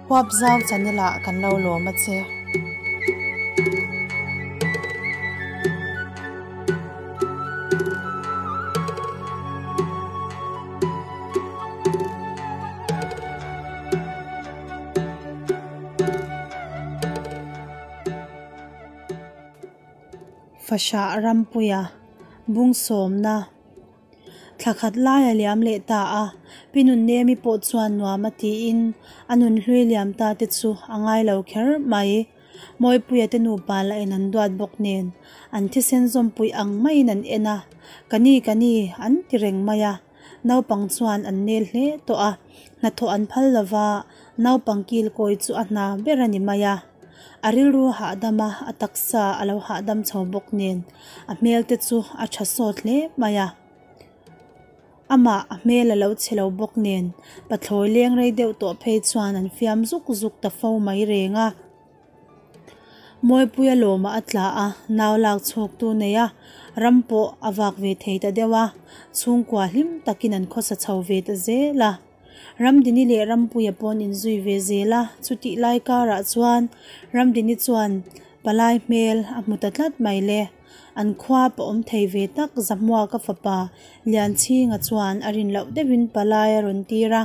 Huapzau channel ah kan lo lawm a che. Fahrah Rampuia Bungsawmna. Thla khat lai a liam leh ta a, Pi Nunnemi pawh chuan nuam a tiin a nun hlui liam ta te chu a ngai lo kher mai. Mawipuia te nupa lah in an duat bawk nen an thisen zawmpui ang maiin an en a, Ka ni ka ni an ti reng mai a, naupang chuan an nel hle tawh a, hnathawh an phal lova naupang kil kawi chu a hna ber a ni mai a. A rilru hahdam a, a taksa a lo hahdam chho bawk nen a hmel te chu a tha sawt hle mai a. Amah a hmel a lo chhe lo bawk nen pathlawi leng rei deuh tawh phei chuan an fiam zuk zuk ta fo mai reng a. Mawipuia lawmah a tla a, nau lak chhawk tu nei a, ram pawh a vak ve thei ta deuh a, chhungkua hlim takin an khawsa chho ve ta zel a. Ramdini leh Rampuia pawn inzui ve zel a, chutih lai karah chuan Ramdini chuan palai hmel a hmu ta tlat mai le. An khua pawh awm thei ve tak Zahmuaka fapa Lianchhinga chuan a rin loh deuhin palai a rawn tir a.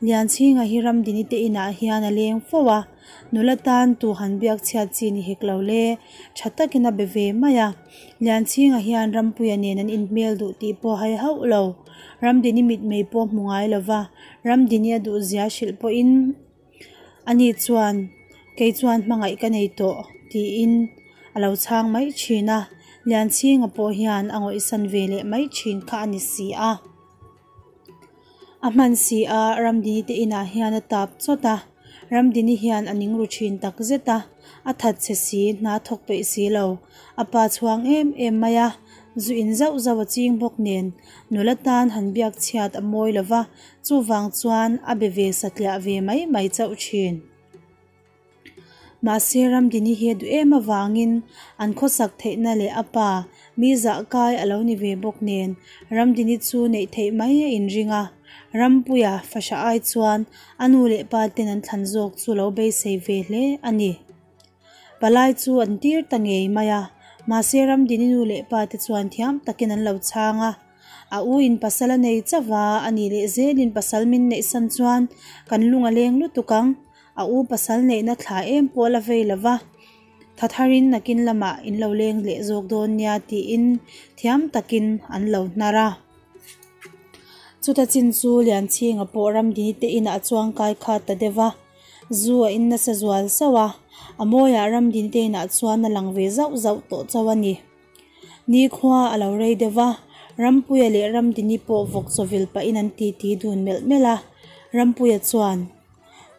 Lianchhinga hi Ramdini te inah hian a leng fo a, nula tan tu han biak chhiat chi ni hek lo le, tha takin a be ve mai a. Lianchhinga hian Rampuia nen an inhmel duh tih pawh a hai hauh lo. Ramdini mitmei pawh hmu ngai lo va, Ramdini a duhzia hrilh pawhin ani chuan kei chuan hmangaih ka nei tawh tiin a lo chhang mai thin a, Lianchhinga pawh hian a ngawihsan ve leh mai thin kha a ni si a. A hman si a, Ramdini te inah hian a tap chawt a, Ramdini hian a ning ru thin tak zet a, a that chhe si, hna thawk peih si lo, a pa chhuang em em mai a, zu in zauh zauh a ching bawk nen, nula tan han biak chhiat a mawi lo va, chuvang chuan a be ve satliah ve mai mai chauh thin. Mahse Ramdini hi a duh em avangin an khawsak theihna leh a pa mi zah kai a lo ni ve bawk nen Ramdini chu neih theih mai a inring a. Rampuia fahra ai chuan a nu leh pa ten an thlan zawk chu lo beisei ve hle a ni. Palai chu an tir ta ngei mai a, mahse Ramdini nu leh pa te chuan thiam takin an lo chhang a. A u in pasal a nei chauh a, a nih leh zelin pasal min neih san chuan kan lung a leng lutuk ang. A u pasal neihna thla em pawh la vei lo va, tha tharin nakin lamah in lo leng leh zawk dawn nia tiin thiam takin an lo hnar a. Chuta chin chu Lianchhinga pawh Ramdini te inah a chuang kai khat ta deuh va, zu a in nasa zual sauh a, a mawiah Ramdini te inah chuan a lang ve zauh zauh tawh chauh a ni. Nikhua a lo rei deuh va, Rampuia leh Ramdini pawh vawk chawvil pahin an titi dun melh melh a, Rampuia chuan.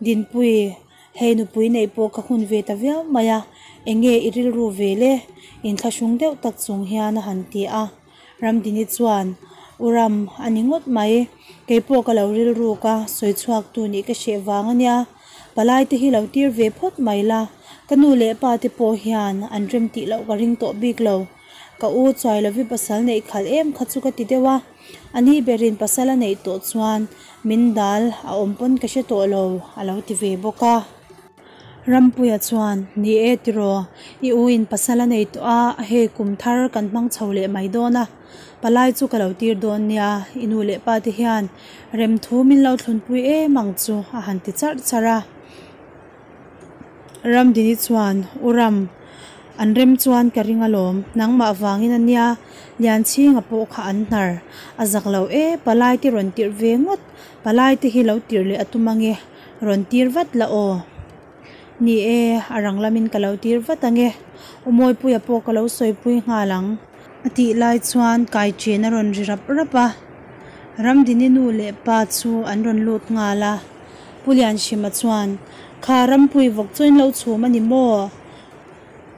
Dinpui, hei nupui neih pawh ka hun ve ta viau mai a, enge i rilru ve le? Inthlahrung deuh tak chung hian a han ti a. Ramdini chuan, U Ram, a ni ngawt mai, kei pawh ka lo rilru ka sawi chhuak tu nih ka hreh vang a nia, palai te hi lo tir ve phawt mai la, ka nu leh pa te pawh hian an rem tih loh ka ring tawh bik lo. Ka u Chuailovi pasal neih khalh em kha chu ka ti deuh a, a ni berin pasal a neih tawh chuan min dal a awm pawn ka hre tawh lo a lo ti ve bawk a. Rampuia chuan, Ni e tiraw, i u in pasal a nei tawh a, hei kum thar kan hmang chho leh mai dawn a, palai chu ka lo tir dawn nia, i nu leh pa te hian remthu min lo thlunpui em ang chu a han ti charh charh a. Ramdini chuan, U Ram, an rem chuan ka ring alawm, nangmah vangin a nia, Lianchhinga pawh kha an hnar. A zak lo e, palai te rawn tirh ve ngawt, palai te hi lo tirh leh a tum ange, rawn tir vat la aw. Ni e, a rang lamin ka lo tir vat ange, U Mawipuia pawh ka lo sawipui nghal ang. A tih lai chuan kaichen a rawn ri rap rap a, Ramdini nu leh pa chu an rawn lut nghal a. Pu Lianhrima chuan, Kha rampui vawk chu in lo chhum a ni maw?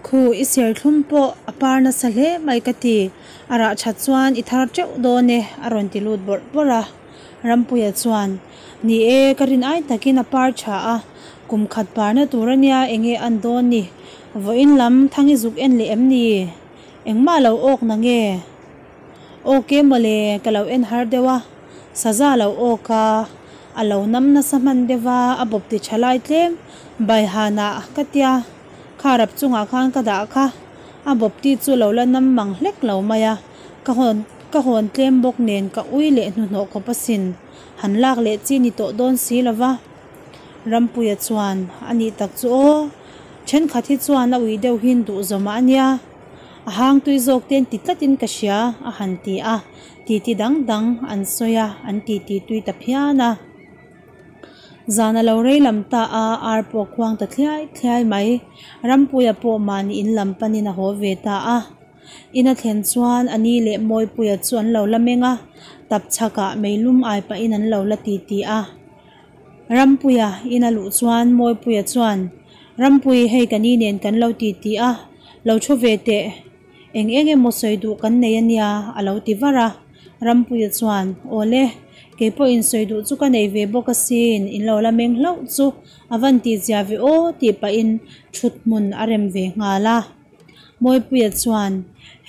Khu i serthlum pawh a par nasa hle mai ka ti, a rah that chuan i thar teuh dawn e a rawn ti lut bawrh bawrh a. Rampuia chuan, Ni e, ka rin ai takin a par tha a, kum khat parna tur a nia enge an dawn ni? Vawiin lam thang i zuk en leh em ni? Engmah lo awk na nge? Awk e mawle, ka lo en har deuh a, saza lo awk a. A lo nam nasa hman deuh a, a bawp ti tha lai tlem Baihanah ka tia, kha rap chungah khan ka dah kha, a bawp ti chu lo la nam mang hlek lo mai a, ka hawn ka hawn tlem bawk nen ka ui leh hnuhnawh khawp asin, han lak leh chi ni tawh dawn si lo va. Rampuia chuan, A nih tak chu aw, thenkhat hi chuan a ui deuh hin duh zawmah a nia, a hang tui zawk te an ti tlatin ka hria, a han ti a, titi dang dang an sawi a, an titi tui ta phian a. Zan a lo rei lam ta a, ar pawh a khuang ta thliai thliai mai. Rampuia pawh mahni in lam panin a haw ve ta a. In a thlen chuan a ni leh Mawipuia chu an lo la meng a, tap chhakah meilum ai pahin an lo la titi a. Rampuia in a luh chuan Mawipuia chuan, Rampui, hei ka ni nen kan lo titi a, lo thu ve teh. Eng eng emaw sawi duh kan nei a nia, a lo ti var a. Rampuia chuan, Awle, kei pawhin sawi duh chu ka nei ve bawk asin, in lo la meng hlauh chu a van tih zia ve aw, tih pahin thut hmun a rem ve nghal a. Mawipuia chuan,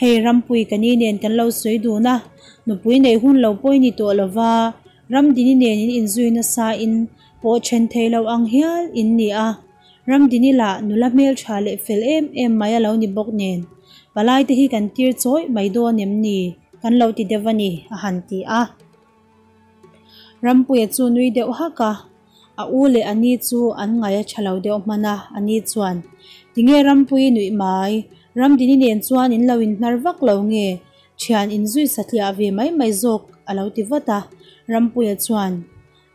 Hei Rampui ka ni nen kan lo sawi dun a, nupui nei hun lo pawi ni tawh lo va, Ramdini nen in inzui nasa in pawh then thei lo ang hial in ni a. Ramdini lah nula hmeltha leh fel em em mai a lo ni bawk nen, palai te hi kan tir chawih mai dawn em ni? Kan lo ti deuh a ni, a han ti a. Rampuia chu nui deuh hak a, a u leh a ni chu an ngaih a tha lo deuh hman a, a ni chuan, Tinge Rampui nuih mai, Ramdini nen chuan in lo inhnar vak lo nge? Thian inzui satliah ve mai mai zawk, a lo ti vat a. Rampuia chuan,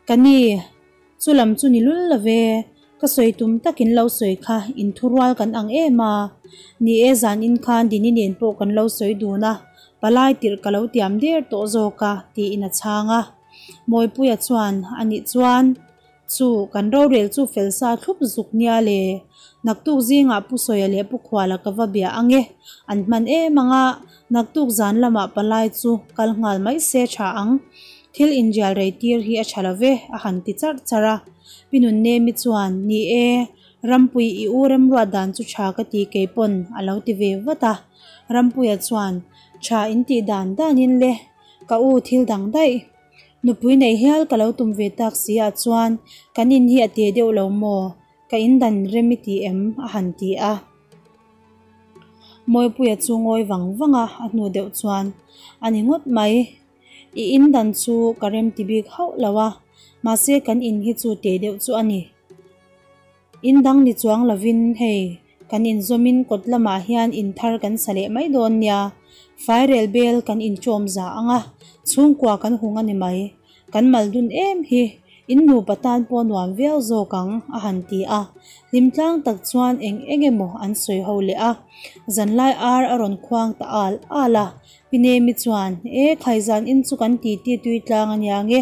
Ka ni, Chu lam chu ni lul lo ve, ka sawi tum takin lo sawi kha in thurual kan ang em a. Ni e, zan in khan Dini nen pawh kan lo sawi dun a, palai tirh ka lo tiam der tawh zawk a, tiin a chhang a. Mawipuia chuan, A nih chuan, chu kan rorel chu fel sa thlup zuk nia le, naktuk zingah Pu Sawia leh Pu Khuala ka va bia ang e, an hman em ang a, naktuk zan lamah palai chu kal nghal mai se tha ang. Thil inrial rei tir hi a tha lo ve, a han ti charh charh a. Pi Nunnemi chuan, Ni e, Rampui i u remruat dan chu tha ka ti kei pawn, a lo ti ve vat a. Rampuia chuan, Tha in tih dan danin le, ka u thil dang daih. Nupui nei hial ka lo tum ve tak si ah chuan kan in hi a te deuh lo maw? Ka in dan rem i ti em? a han ti a. Mawipuia chu ngawi vang vang a, a hnu deuh chuan, A ni ngawt mai. I in dan chu ka rem ti bik hauh lo a, mahse kan in hi chu te deuh chu a ni. In dang ni chuang lovin hei kan inzawmin kawt lamah hian in thar kan sa leh mai dawn nia, fairel bel kan inṭawm za ang a, chhungkua kan hung a ni mai. Kan mal dun em hi in nupa tan pawh nuam viau zawk ang, a han ti a. Hlim tlang tak chuan eng eng emaw an sawi ho leh a. Zanlai ar a rawn khuang ta al al a. Pi Nemi chuan, E, khaizan in chu kan titi tui tlang a nia nge,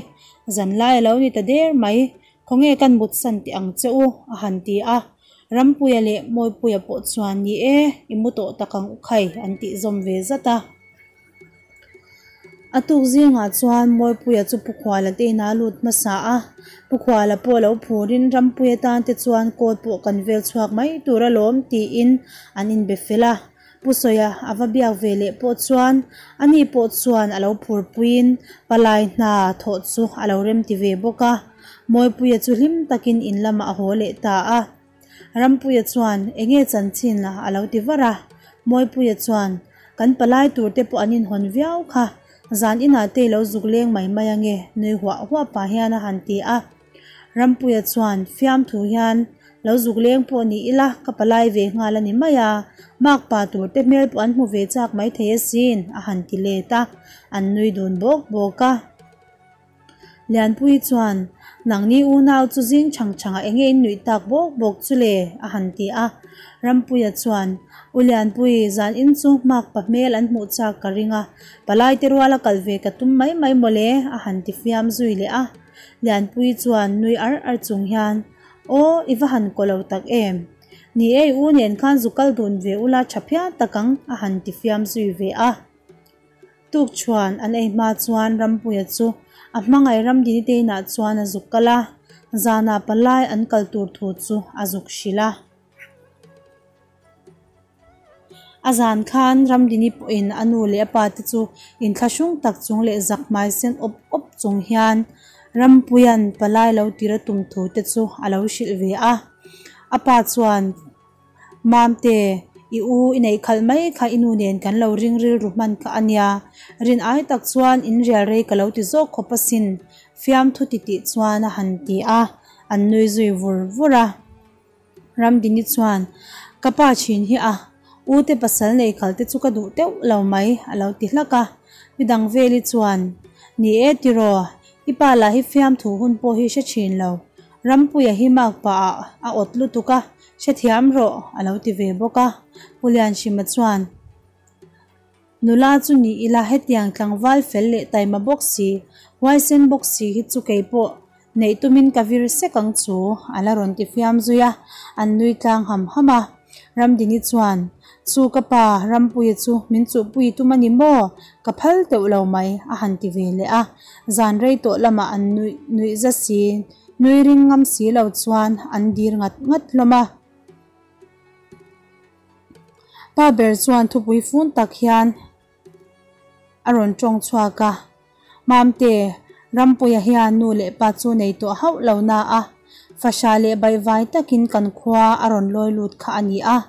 zanlai a lo ni ta der mai, khawnge kan mutsan teh ang che u, a han ti a. Rampuia leh Mawipuia pawh chuan, Ni e, i mu tawh tak ang u khai, an tih zawm ve zat a. A tuk zingah chuan Mawipuia chu Pu Khuala te inah a lut hmasa a, Pu Khuala pawh lo phurin Rampuia tan te chuan coat pawh kan vel chhuak mai tur alawm tiin an inbe fel a. Pu Sawia a va biak ve leh pawh chuan ani pawh chuan a lo phurpuiin palai hna thawh chu a lo remti ve bawk a. Mawipuia chu hlim takin in lamah a haw leh ta a. Rampuia chuan, Enge chanchin a? a lo ti var a. Mawipuia chuan, Kan palai tur te pawh an inhawn viau kha, zan inah te i lo zuk leng mai mai ange, nui huah huah pah hian a han ti a. Rampuia chuan, Fiamthu hian lo zuk leng pawh ni ila, ka palai ve nghal a ni mai a, makpa tur te hmel pawh an hmu ve chak maithei asin, a han ti let a, an nui dun bawk bawk a. Lianpui chuan, Nangni unau chu zing chhang chhangah enge in nuih tak bawk bawk chu le? a han ti a. Rampuia chuan, U Lianpui, zan in chu hmakpa hmel an hmuh chak ka ring a, palai te ruala kal ve ka tum mai mai mawle, a han ti fiam zui leh a. Lianpui chuan nui ar ar chung hian, Aw, i va han kaw lo tak em? Ni e, i u nen khan zu kal dun ve ula tha phian tak ang, a han ti fiam zui ve a. Tukchhuan an ei hma chuan Rampuia chu a hmangaih Ramdini te inah chuan a zuk kal a, zanah palai an kal tur thu chu a zuk hrilh a. A zan khan Ramdini pawhin a nu leh a pa te chu inthlahrung tak chung leh zak hmai sen awp awp chung hian. Rampuia'n palai lo tir a tum thu te chu a lo hrilh ve a. A pa chuan, Mamte, i u i neih khalh mai kha i nu nen kan lo ring rilru hman kha a nia. Rin ai tak chuan in rial rei ka lo ti zawk khawp asin, fiamthu titih chuan a han ti a, an nui zui vur vur a. Ramdini chuan, Ka pa thin hi a, u te pasal nei khal te chu ka duh teuh lo mai, a lo ti hlak a. Midang veli chuan, Ni e tiraw, i pa lah hi fiamthu hun pawh hi hre thin lo. Rampuia hi mak pah ah a awt lutuk a, hrethiam rawh, a lo ti ve bawk a. Pu Lianhrima chuan, Nula chu ni ila hetiang tlangval fel leh taima bawk si, huaisen bawk si hi chu kei pawh neih tumin ka vir sek ang chu, a la rawn ti fiam zui a, an nui tlang ham ham a. Ramdini chuan, Chu ka pa, Rampuia chu min chuhpui tum a ni maw? Ka phal teuh lo mai, a han ti ve leh a. Zan rei tawh lamah an nuih nuih za si, nui ring ngam si lo chuan an dir ngat ngat hlawm a. Pa ber chuan thupui fun tak hian a rawn tawng chhuak a, Mamte, Rampuia hian nu leh pa chu nei tawh hauh lo na a, fahrah leh baihvai takin kan khua a rawn lawi lut kha a ni a.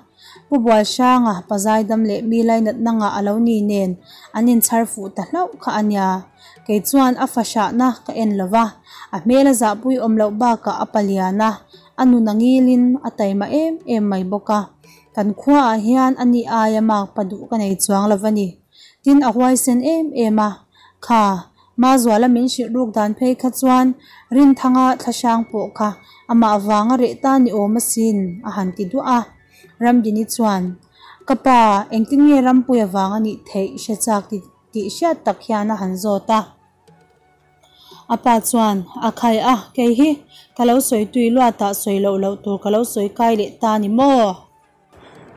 Pu Bualhranga pa zaidam leh mi lainatna ngah a lo ni nen an inchhar fuh ta hlauh kha a nia. Kei chuan a fahrahna ka en lo va, a hmel a zahpui awm loh bakah a palian a, A nun a ngilin a taima em em mai bawk a, kan khuaah hian a ni aia mak pa duh ka nei chuang lo va ni. Tin a huaisen em em a, kha Mazuala min hrilh ruk dan phei kha chuan Rinthanga thlahrang pawh kha amah vanga reh ta ni awm asin a han ti duah a. Ramdini chuan, Ka pa, engtin nge Rampuia vang a nih theih hre chak tih hriat tak hian a han zawt a. A pa chuan, A khai a, kei hi ka lo sawi tui luatah sawi loh loh tur ka lo sawi kai leh ta ni maw?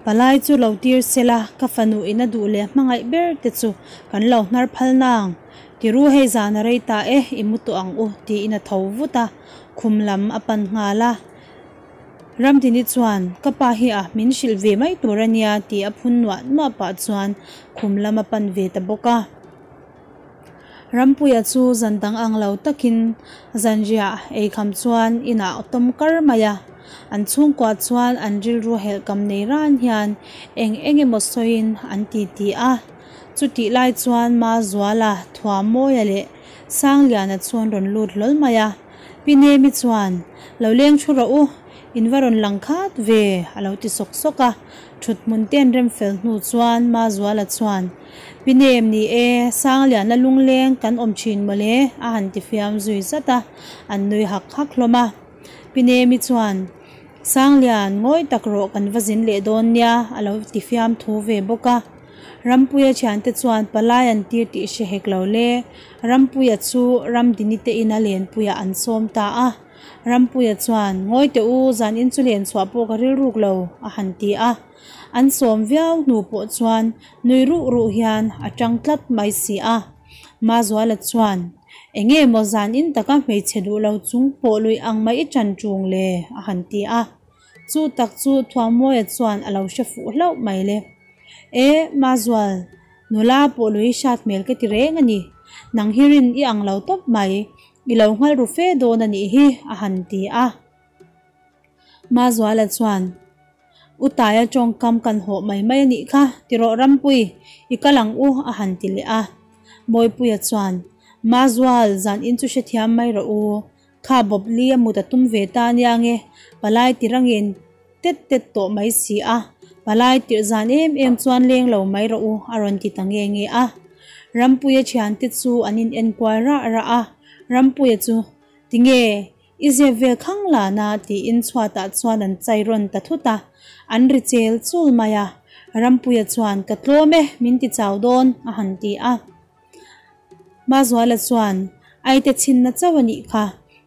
Palai chu lo tir se la, ka fanu in a duh leh hmangaih ber te chu kan lo hnar phal nang. Tiru hei zan a rei ta e, i mu tawh ang u, tiin a tho vut a, khum lam a pan nghal a. Ramdini chuan, Ka pa hi a, min hrilh ve mai tur a nia, ti a phun nuah nuah pah chuan khum lam a pan ve ta bawk a. Rampuia chu zan dang ang lo takin zanriah eikham chuan inah a tawm kar mai a, an chhungkua chuan an rilru helhkam nei ran hian eng eng emaw sawiin an titi a. Chutih lai chuan Mazuala, Thuamawia leh Sangliana chu an rawn lut hlawl mai a. Pi Nemi chuan, Lo leng thu rawh u, in va rawn lang khat ve, a lo ti sawk sawk a. Thut hmun te an rem fel hnu chuan Mazuala chuan, Pi Nem ni e, Sangliana lungleng kan awm thin mawle, a han ti fiam zui zat a, an nui hak hak hlawm a. Pi Nemi chuan, Sanglian, ngawi tak rawh kan va zin leh dawn nia, a lo ti fiam thu ve bawk a. Rampuia thiante chuan palai an tir tih hre hek lo le. Rampuia chu Ramdini te ina lenpuiah an sawm ta a. Rampuia chuan, Ngawi teh u, zan in chu len chhuah pawh ka rilruk lo, a han ti a. An sawm viau hnu pawh chuan nui ruh ruh hian a tang tlat mai si a. Mazuala chuan, Enge maw zan in taka hmeichhe duh lo chung pawh lui ang mai i tan ṭung le? a han ti a. Chu tak chu Thuamawia chuan a lo hre fuh hlauh mai le. E, Mazual, nula pawh lui hrat hmel ka ti reng a ni. Nang hi rin i ang lo tawp mai. I lo nghal ru fe dawn a nih hi, a han ti a. Mazuala chuan, U Taia tawngkam kan hawh mai mai a nih kha, ti rawh Rampui, i kal ang u, a han ti leh a. Mawipuia chuan, Mazual, zan in chu hrethiam mai rawh u. Kha bawp li a mut a tum ve ta ania nge, palai tir a ngen tet tet tawh mai si a, palai tirh zan em em chuan leng lo mai rawh u a rawn ti ta nge nge a. Rampuia thiante chu an in enkual rah rah a, Rampuia chu tinge i zep vel khang lana tiin chhuatah chuan an chai rawn ta thut a, an ri chel chul mai a, Rampuia chuan ka tlawm e min ti chau dawn a han ti a. Mazuala chuan, Aite chhinna chauh a nih kha,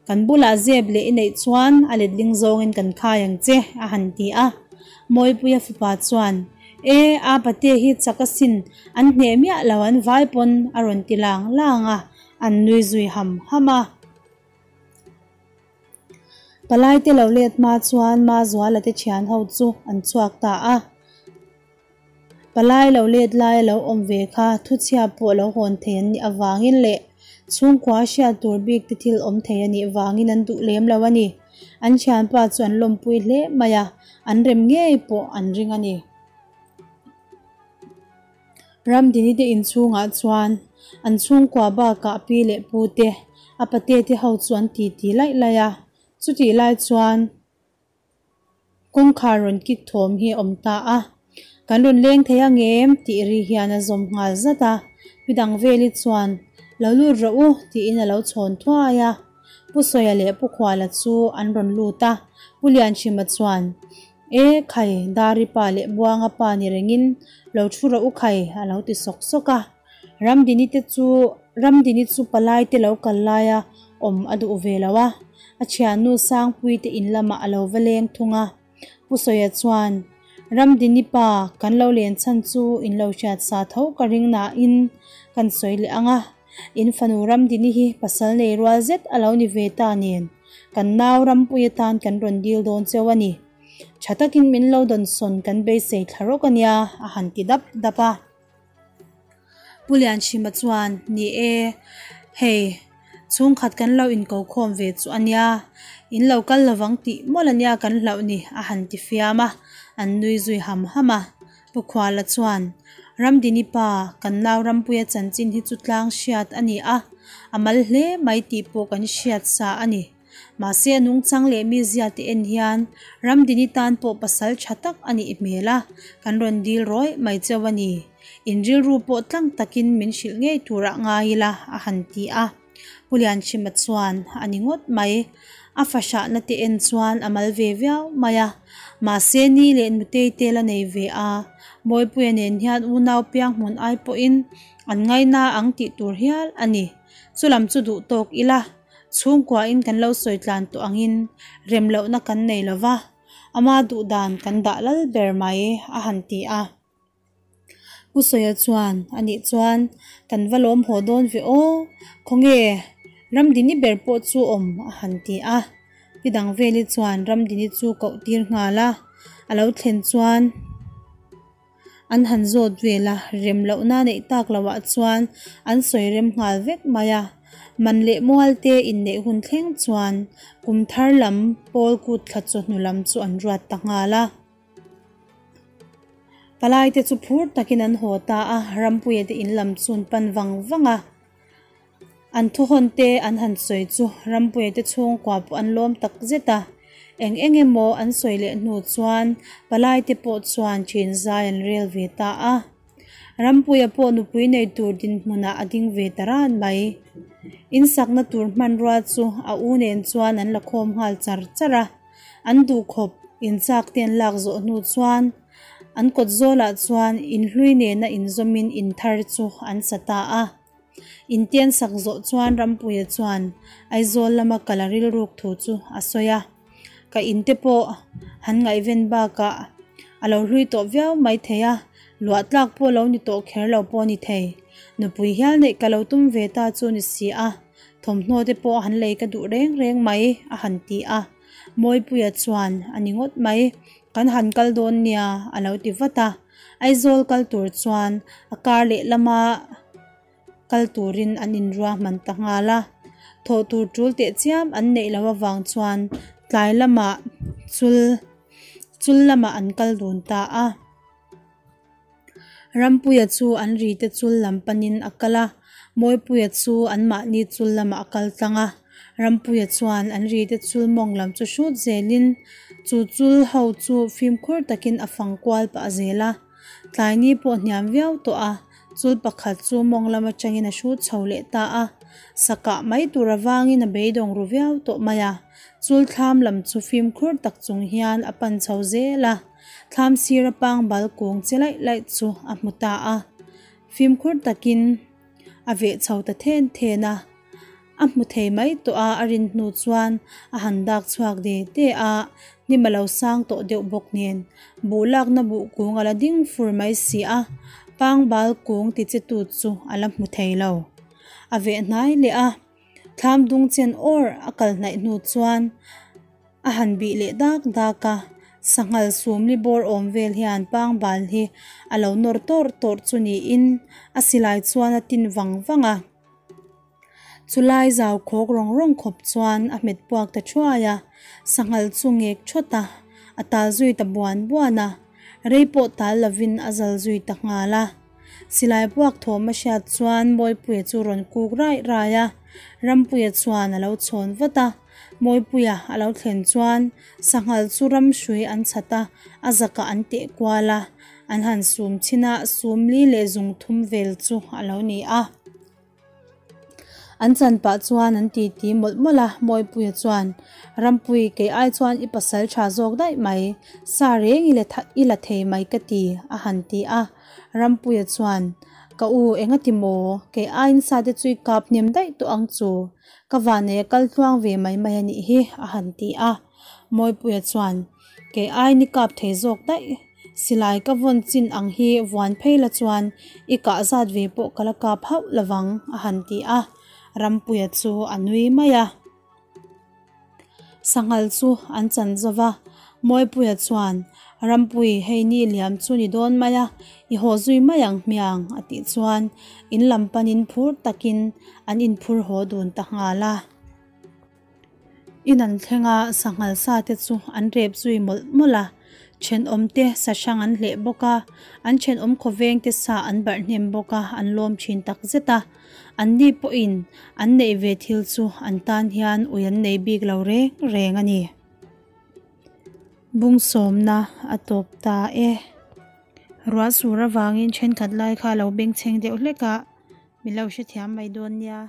kan bulah zep leh i neih chuan a letling zawngin kan khai ang che, a han ti a. Mawipuia fapa chuan, E, a pate hi chak asin, an hneh miah lo an vai pawn, a rawn ti lang lang a, an nui zui ham ham a. Palaite lo let hma chuan Mazuala te thian ho chu an chhuak ta a. Palai lo let lai a lo awm ve kha thuchhia pawh lo hawn thei an nih avangin leh Chhungkua hriat tur bik te thil awm thei a nih vangin an duh lem lo a ni. An thianpa chu an lawmpui hle mai a, an rem ngei pawh an ring a ni. Ramdini te inchhungah chuan an chhungkua bakah pi leh pu te, a pate te ho chu an titi laih laih a, chutih lai chuan kawngkhar rawn kik thawm hi a awm ta a, Kan rawn leng thei ang em? tih ri hian a zawm nghal zat a, pi dang veli chuan Lo lut rawh u tiin a lo chhawn thuai a, Pu Sawia leh Pu Khuala chu an rawn lut a, Pu Lianhrima chuan E khai, Dari pa leh Buanga pa ni rengin lo thu rawh u khai a lo ti sawk sawk a. Ramdini te chu Ramdini chu palai te lo kal laia awm a duh ve lo a, a thiannu Sangpui te in lamah a lo va leng thung a. Pu Sawia chuan, Ramdini pa, kan lo len chhan chu in lo hriat sa tho ka ring nain kan sawi leh ang a, in fanu Ramdini hi pasal nei rual zet a lo ni ve ta nen. Kan nau rampui atan kan rawn dil dawn cheu a ni. Tha takin min lo dawn sawn kan beisei thla rawk a nia, a han ti dap dap a. Pu Lianchhima chuan, Ni e, hei, chhungkhat kan lo inko khawm ve chu a nia, in lo kal lovang tih mawlh a nia kan hlauh ni, a han ti fiam a, an nui zui ham ham a. Pu Khuala chuan, Ramdini pa, kan nau Rampuia chanchin hi chu tlang hriat a ni a, a mal hle mai tih pawh kan hriat sa a ni. Mahse a nungchang leh mizia te en hian Ramdini tan pawh pasal tha tak a nih hmel a, kan rawn dil rawih mai cheu a ni. In rilru pawh tlang takin min hrilh ngei turah ngai ila, a han ti a. Pu Lianchhima chuan a ni ngawt mai. A fahrahna te en chuan a mal ve viau mai a. Mahse ni leh nutei te la nei ve a, Mawipuia nen hian unau piang hmun ai pawhin an ngaina ang tih tur hial a ni. Chulam chu duh tawk ila, chhungkuain kan lo sawi tlan tawh angin rem lohna kan nei lova, ama duh dan kan dah lal ber mai a han ti a. Pu Sawia chuan, Anih chuan kan va lawm haw dawn ve aw, khawnge Ramdini ber pawh chu awm a han ti a. Pi Dangveli chuan Ramdini chu koh tir nghal a, a lo thlen chuan an han zawt vel a, rem lohna neih tak lohah chuan an sawi rem nghal vek mai a. Man leh mual te inneih hun thleng chuan kum thar lam pawl kut thla chawhnu lam chu an ruat ta nghal a. Palai te chu phur takin an haw ta a, Rampuia te in lam chu an pan vang vang a. An thuhawn te an han sawi chu Rampuia te chhungkua pawh an lawm tak zet a. Eng eng emaw an sawi leh hnu chuan palai te pawh chuan ṭhin zai an rel ve ta a. Rampuia pawh nupui nei tur dinhmunah a ding ve ta ran mai. In sakna tur hmanrua chu a u nen chuan an la khawm nghal char char a. An duhkhawp inchak te an lak zawh hnu chuan an kawt zawlah chuan inhlui nena inzawmin in thar chu an sa ta a. Intian sak zawh chuan Rampuia chuan Aizawl lama kal a rilruk thu chu a sawi a. Ka in te pawh han ngaihven bakah a lo hlui tawh viau mai thei a, luah tlak pawh lo ni tawh kher lo pawh a ni thei. Nupui hial neih ka lo tum ve ta chu ni si a. Thawmhnaw te pawh han lei ka duh reng reng mai a han ti a, Mawipuia chuan a ni ngawt mai, kan han kal dawn nia a lo ti vat a, Aizawl kal tur chuan a kar leh lama kal turin an inruahman ta nghal a, thawh tur tul teh chiam an neih loh avang chuan tlai lamah chul chul lamah an kal dun ta a. Rampuia chu an ri te chul lam panin a kal a, Mawipuia chu anmahni chul lamah a kal tlang a. Rampuia chuan an ri te chul mawng lam chu hrut zelin chu chul ho chu fimkhur takin a fang kual pah zel a. Tlaini pawh hniam viau tawh a, chul pakhat chu mawng lam atangin a hrut chho leh ta a. Sakah mai tur avangin a beidawng ru viau tawh mai a, chul thlam lam chu fimkhur tak chung hian a pan chho zel a. Thlam sira pangbal kung che laih laih chu a hmu ta a, fimkhur takin a veh chho ta then then a. A hmu thei mai tawh a, a rin hnu chuan a han dak chhuak de de a, hnim a lo sang tawh deuh bawk nen buh lakna buh kung a la ding fur mai si a, pangbal kung ti che tu chu a la hmu thei lo. A veh hnai leh a, thlam dung chen awr a kal hnaih hnu chuan A han bih leh dak dak a, sanghal sumli bawr awm vel hian pangbal hi a lo nawr tawrh tawrh chu niin a silai chuan a tin vang vang a. Chulai zau khawk rawng rawng khawp chuan a hmet puak ta thuai a, sanghal chu ngek thawt a, a tal zui ta buan buan a, rei pawh tal lovin a zal zui ta nghal a. Silai puak thawm a hriat chuan Mawipuia chu rawn kuk raih raih a, Rampuia chuan a lo chhawn vat a. Mawipuia a lo thlen chuan sanghal chu ramhrui an chhat a, a zakah an teh kual a, an han sum chhin a, sum li leh zung thum vel chu a lo ni a. An chan pah chuan an titi mawlh mawlh a, Mawipuia chuan, Rampui, kei ai chuan i pasal tha zawk daih mai, sa reng i la i la thei mai ka ti, a han ti a. Rampuia chuan, Ka u, engati maw? Kei aiin sa te chu i kap hnem daih tawh ang chu, ka vanei a kal tluang ve mai mai a nih hi, a han ti a. Mawipuia chuan, Kei aiin i kap thei zawk daih. Silai ka vawn chin ang hi vuan phei la chuan i kah zat ve pawh ka la kap hauh lovang, a han ti a. Rampuia chu a nui mai a. Sanghal chu an chan zo va. Mawipuia chuan, Rampui, hei ni liam chu ni dawn mai a, i haw zui mai ang hmiang, a tih chuan in lam panin phur takin an inphur haw dun ta nghal a. In an thleng a, sanghal sa te chu an rep zui mawlh mawlh a, thenawm te sa hrang an hleh bawk a, an thenawm khawveng te sa an barh hnem bawk a, an lawm thin tak zet a. Anni pawhin an neih ve thil chu an tan hian ui an nei bik lo reng reng a ni. Bung sawmna a tawp ta e. Ruah sur avangin thenkhat lai kha a lo bengchheng deuh hlek a, min lo hrethiam mai dawn nia.